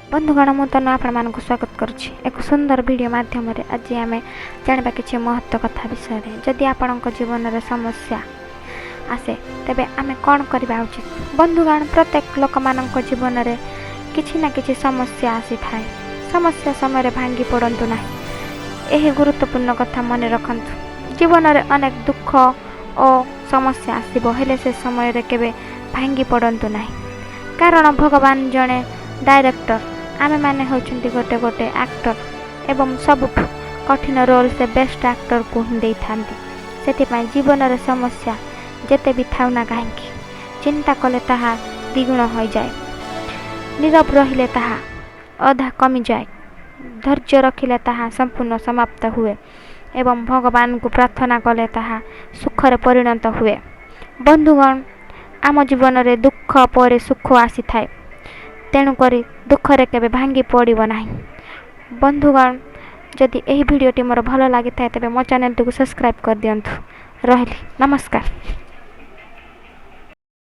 ବନ୍ଧୁଗଣ, ମୁଁ ତନୁ ଆପଣମାନଙ୍କୁ ସ୍ୱାଗତ କରୁଛି ଏକ ସୁନ୍ଦର ଭିଡ଼ିଓ ମାଧ୍ୟମରେ। ଆଜି ଆମେ ଜାଣିବା କିଛି ମହତ୍ତ୍ୱ କଥା ବିଷୟରେ। ଯଦି ଆପଣଙ୍କ ଜୀବନରେ ସମସ୍ୟା ଆସେ, ତେବେ ଆମେ କ'ଣ କରିବା ଉଚିତ? ବନ୍ଧୁଗଣ, ପ୍ରତ୍ୟେକ ଲୋକମାନଙ୍କ ଜୀବନରେ କିଛି ନା କିଛି ସମସ୍ୟା ଆସିଥାଏ। ସମସ୍ୟା ସମୟରେ ଭାଙ୍ଗି ପଡ଼ନ୍ତୁ ନାହିଁ। ଏହି ଗୁରୁତ୍ୱପୂର୍ଣ୍ଣ କଥା ମନେ ରଖନ୍ତୁ। ଜୀବନରେ ଅନେକ ଦୁଃଖ ଓ ସମସ୍ୟା ଆସିବ, ହେଲେ ସେ ସମୟରେ କେବେ ଭାଙ୍ଗି ପଡ଼ନ୍ତୁ ନାହିଁ। କାରଣ ଭଗବାନ ଜଣେ ଡାଇରେକ୍ଟର, ଆମେମାନେ ହେଉଛନ୍ତି ଗୋଟେ ଗୋଟେ ଆକ୍ଟର ଏବଂ ସବୁଠୁ କଠିନ ରୋଲ୍ ସେ ବେଷ୍ଟ ଆକ୍ଟରକୁ ହିଁ ଦେଇଥାନ୍ତି। ସେଥିପାଇଁ ଜୀବନରେ ସମସ୍ୟା ଯେତେ ବି ଥାଉ ନା କାହିଁକି, ଚିନ୍ତା କଲେ ତାହା ଦ୍ୱିଗୁଣ ହୋଇଯାଏ, ନୀରବ ରହିଲେ ତାହା ଅଧା କମିଯାଏ, ଧୈର୍ଯ୍ୟ ରଖିଲେ ତାହା ସମ୍ପୂର୍ଣ୍ଣ ସମାପ୍ତ ହୁଏ ଏବଂ ଭଗବାନଙ୍କୁ ପ୍ରାର୍ଥନା କଲେ ତାହା ସୁଖରେ ପରିଣତ ହୁଏ। ବନ୍ଧୁଗଣ, ଆମ ଜୀବନରେ ଦୁଃଖ ପରେ ସୁଖ ଆସିଥାଏ, ତେଣୁକରି ଦୁଃଖରେ କେବେ ଭାଙ୍ଗି ପଡ଼ିବ ନାହିଁ। ବନ୍ଧୁଗଣ, ଯଦି ଏହି ଭିଡ଼ିଓଟି ମୋର ଭଲ ଲାଗିଥାଏ, ତେବେ ମୋ ଚ୍ୟାନେଲଟିକୁ ସବସ୍କ୍ରାଇବ୍ କରିଦିଅନ୍ତୁ। ରହିଲି, ନମସ୍କାର।